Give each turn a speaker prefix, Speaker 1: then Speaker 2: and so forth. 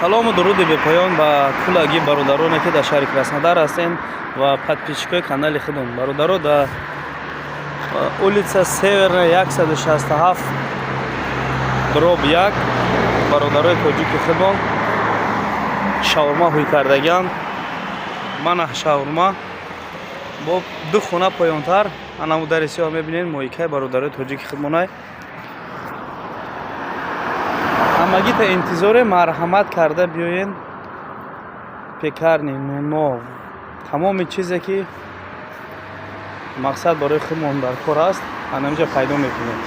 Speaker 1: Салому дуруди бепоён ба куллаги бародароне, ки дар шаҳри Краснодар ҳастен ва подписчикои канали худум. Бародаро, дар улица Северная 167/1 бародарои тоҷики худмон шаурма ҳуй кардагианд. Мана шаурма. Бо ду хона поёнтар анаму дари сиёҳ мебинед, моикаи бародарои тоҷики худмонай. Ҳамагӣ та интизоре, марҳамат карда биёен. Пекарни, нуно, тамоми чизе, ки мақсад барои худмон дар кор аст, анамиҷа пайдо мекунед.